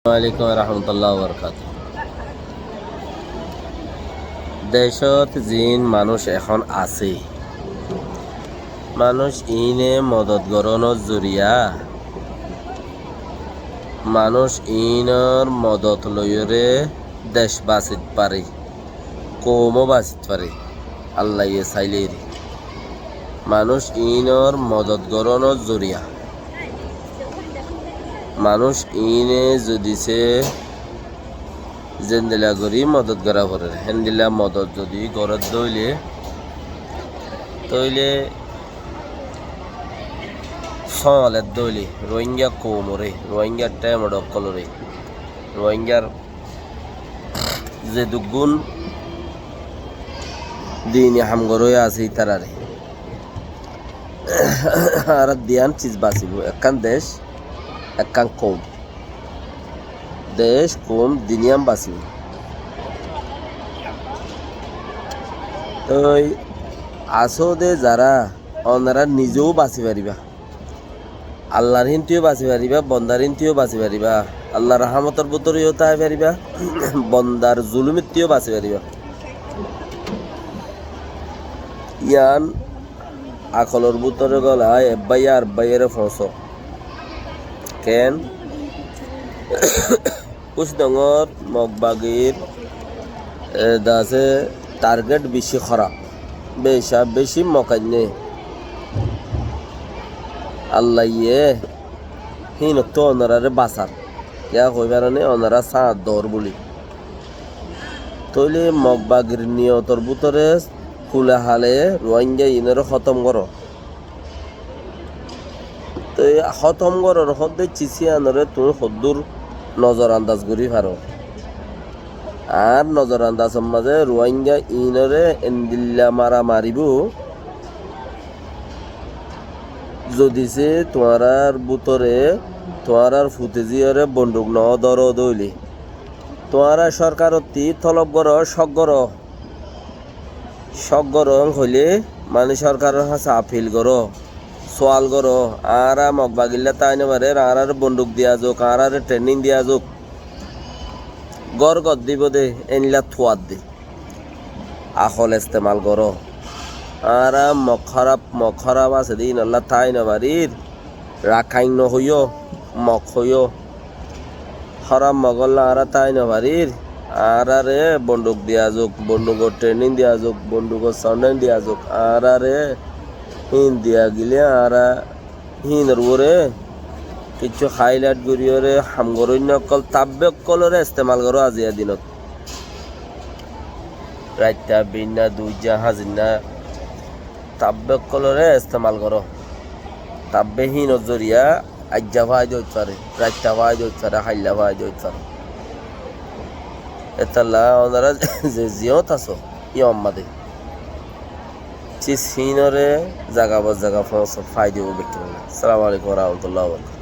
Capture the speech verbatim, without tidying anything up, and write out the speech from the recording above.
Assalamu alaikum warahmatullahi wabarakatuh. Decót ziín manúic ehón asé, manúic iíne modot gorónor zoriya, manúic iínor modot loiyóre dec basit fare, koumó basit fare, Allaye sailé re. Manúic iínor modot gorónor zoriya. Manúic iíne zodi se zendilla gorí modot gorá forer, héndilla modot zodi gorédde óile, tóile sóoledde óile, Rohingya koumoré, Rohingya thémor ókkoloré, Rohingyar zeduggún dini ham goróya asé ítararé. Añárar diyan ciz basibó, ekkán dec, ekkán koum. Dec, koum, diniyan basibó. Toi asóde zará, onorá nizeu basi faribá. Allar hínteyó basi faribá, bondar hínteyó basi faribá. Allar rahámotor bútoreyó tái faribá, bondar zulúmitteyó basi faribá. Yián akolor bútore golai, ek báiye ar báiyeré foóñso. Keén? Kucdongor Mog bagir, e, dase target beci hóraf, beca beci mokainné. Allaye híinottú onoráre basar, yá hoi faroné, onorá sáñt dor buli. Tóile Mog bagir niyotor bútore kule hale Rohingya iínoré hótom goró. Toi hótom gorór hoddé ciz yíanoré tuñí hoddúr nozor andaz gorí faró? Añár nozor andazor mazé Rohingya iínoré endilla mara maribóu, zodi se tuáñrár bútore tuáñrár futezíyoré bonduk no dóro dóile, tuáñra córkarottí tolob goró, cók goró. Cók goró hoilé, mani córkaror hañsé apil goró, sual goró, añára Mog bagilla tái nofarir, añáráre bonduk diya zouk, añáráre trenín diya zouk. Gór goddíbo dé, éilla tuadde. Akol estemal goró. Añára Mog hóraf, Mog hóraf asé dé, ínolla tái nofarir. Rakáin no hoiyó, Mog hoiyó. Hóraf Mogólla añára tái nofarir. Añáráre bonduk diya zouk, bondukor trenín diya zouk, bondukor sondáin diya zouk. Añáráre híin diya gilé añára híinor uore kiccú háilat goríyoré ham goróinna ókkol, tabbe ókkolóre estemal goró aziya dinot. Raitta, binna, duijja, hazinna, tabbe ókkolóre estemal goró. Tabbe híinor zoriya aijja faida óit fare, raitta faida óit fare, hailla faida óit fare. Étalla onorá ze ziyót asó, yó ammá de. Cis híinoré zaga ba zaga foóñso, faida óibo bekkúnolla. Assalamu alaikum warahmatullahi wabarakatuh.